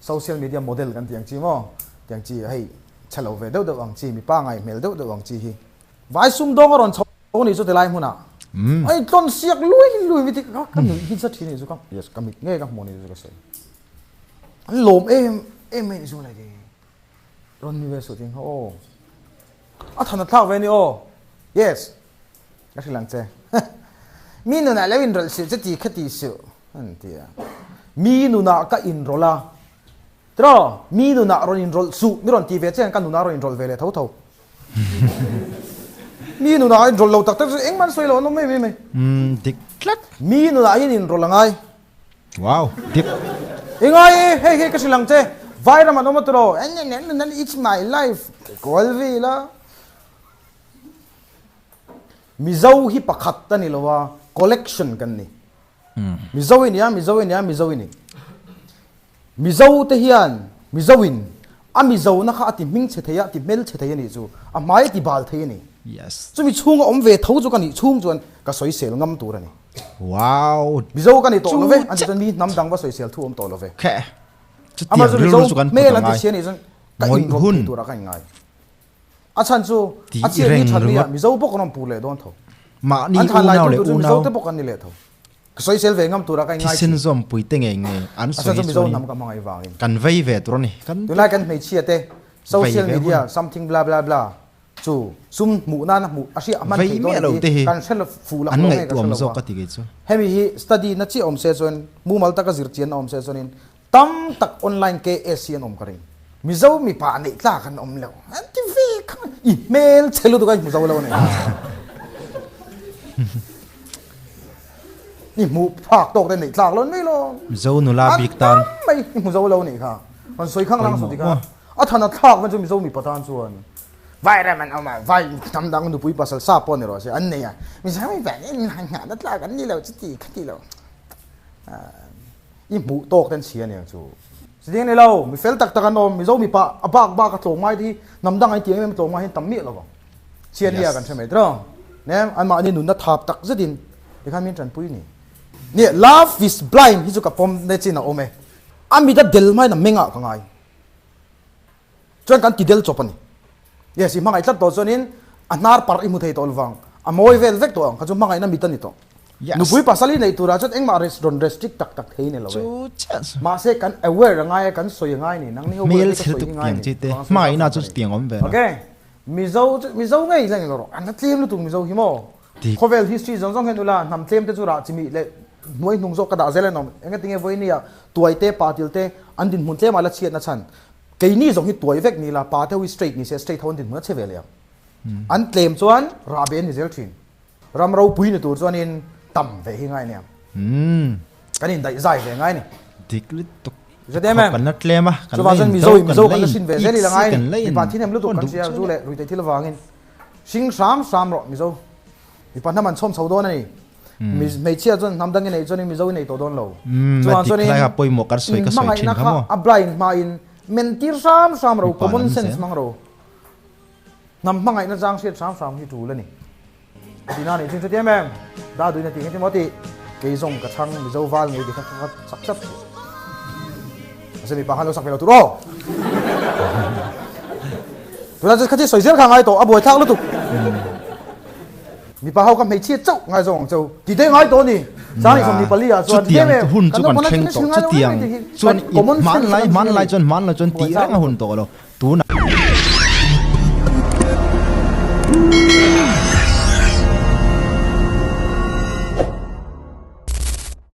Social media model kan tih ang chi maw? Tiang chi hei chhe lo ve deuh deuh ang chi, mipa ngai hmel deuh deuh ang chi hi. Vai sumdawng a rawn chho ni chu tilai hmunah a intlawn siak lui lui mi ti ka nuih hi za thin ni chu ka yes ka mit ngei ka hmuh ni chu ka sawi. An lawm em em mai ni chu lai te. Rawn ni ve suh ting kha aw. A than a thlak ve ni aw. Yes. Ka hrilh ang che. Mi nunah lo inrawlh suh che ti kha ti suh an ti a. Mi nunah ka inrawlh a. Tiraw? Mi nunah rawn inrawlh suh mi rawn ti ve che ka nunah rawn inrawlh ve leh tho tho. Mi nunah inrawlh lo tak tak chu engmah an sawi lo an awm mai mai mai. Umm dik tlat. Mi nunah hian inrawlh a ngai. Wow, dik. I ngai e, hei hei ka hrilh ang che. Vairam an awm a tiraw? It's my life. Kual ve ila. Mizo hi pakhat a ni lo a, collection kan ni. Mizo i nia, Mizo i nia, Mizo i ni. Mizo te hian Mizo in a Mizo na kha a ti hming chhe thei a, a ti hmel chhe thei a nih chu, a hmai a ti bal thei a ni. Yes. Chumi chhunga awm ve tho chu ka nih chhung chuan ka sawisel ngam tur a ni. Wow. Mizo ka ni tawh lo ve, an ti chuan mi hnam dang va sawisel thu awm tawh lo ve. Khe. Chutiang rilru chu kan put a ngai. Hmel an ti chhe a nih chuan ka inrawlh thei turah ka inngai. A chhan chu a chiah ni that ni ah Mizo bawk an awm pur leh dawn tho. Mahni unau leh unau. Mizo te bawk an ni leh tho. Ka sawisel ve ngam tura ka inngai thin. Thisen zawmpui te ngei ngei an sawi hi chuan kan vei ve tur a ni. Tunlai kan hmeichhia te social media something bla bla bla chu sum hmuh nana hmuh a hriat a hman theih dawn tih hi kan hre fuh lak lo nge ka hre lo va. Hemi hi study na chiah awm se chuan mumal taka zirchian a awm se chuanin Tam tak online KS hi an awm ka ring. Mizo mipa neih tlak an awm lo. An ti ve kha i hmel chhe lutuk a i hmu zo lo a ni. I hmuh phak tawk te neih tlak lo an mai lo. Mizo nula bik tan. An tam mai i hmu zo lo a nih kha. An sawi khang lang sawi kha. A than a thlak man chu Mizo mipa tan chuan vai ram an awm a, vai hnam dang nupui pasal sa pawh ni rawh se an nei a. Mizo mipa nih nghahna tlak an ni lo chuti khati lo. I hmuh tawk ten chhia aniang chu. Chutiang ni lo, mi fel tak tak an awm, Mizo mipa a bak bak a tlawm ngai te hi hnam dang an tiang em em tlawm ngai hian tam miah lo vang. Chhia nia kan hre mai tiraw. Ne anmahni nunna thap tak zetin tikhan min tanpui ni. Nia love is blind hi chu ka pawm na chin a awm e. A mit a del hmain a mengah ka ngai. Chuan kan ti del chawp a ni. Yes, i hmangaih tlat tawh chuanin a hnar parh i hmu thei tawh lo vang. A mawi vel vek tawh ang kha chu hmangaihna mit a ni tawh. Yes. Nupui pasal i neih turah chuan engmah res rawn restrict tak tak thei ni lo e. Chu chiah chu. Mahse kan aware a ngai a, kan sawi a ngai ni. Nangni ho bulah Hmel te ka chhe sawi lutuk hi ngai tiang ni. chi te. Vang sawi Hmangaihna tak chu tak a ni. tiang awm ve lo. Okay. Mizo chu Mizo ngei la ni lo rawh. An la tlem lutuk Mizo hi maw. Dik. Khawvel history zawng zawng hian ula hnam tlem te chu rah chimih leh hnuai hnung zawk ka dah zel a ni awm. Engatinge vawinia tuai te patil te an dinhmun tlem ah la chhiatna chhan. Keini zawng hi tuai vek ni la, pa te ho hi straight ni se, straight ho an dinhmun a che ve leh ang. An tlem chuan rah be an ni zel thin. Ram ropui ni tur chuanin tam ve hi ngai nia. Kan indaih zai ve ngai ni. Dik lutuk. Zet em em. Kan la tlem a, kan Chuvang la chuan in Mizo do, in Mizo kan kan la la in hrin ve zel ik ila si, ngai kan ni. la in Mipa thin em lutuk hawn kan duh hria chu zu le. leh ruihtheih thil avangin. Hring hram hram rawh Mizo. Mipa hnam an chhawm chho dawn a ni. Hmeichhia chuan hnam dang i neih chuanin Mizo i nei tawh dawn lo. Chuvang chuanin hmangaihna kha a blind hmain mentir hram hram ro, common sense hmang ro. Hnam hmangaihna chang hriat hram hram hi tul a ni. Tina nih chuan chuti em em, da duin a tih engtin maw tih, kei zawng ka chhang Mizo val ngei ti kha kha sak tlat thin. Mahse mipa khan lo sak ve lo tur aw. Tunah chuan khatia sawi zel kha ngai tawh, a buaithlak lutuk. Mipa ho kha hmeichhia chauh ngai zawng ang cheu. Ti te ngai tawh a ni. Chang i 24 ah chuan Chutiang hun chu kan thleng tawh. Chutiang chuan hmanlai hmanlai chuan hmanlai chuan tih reng a hun tawh lo.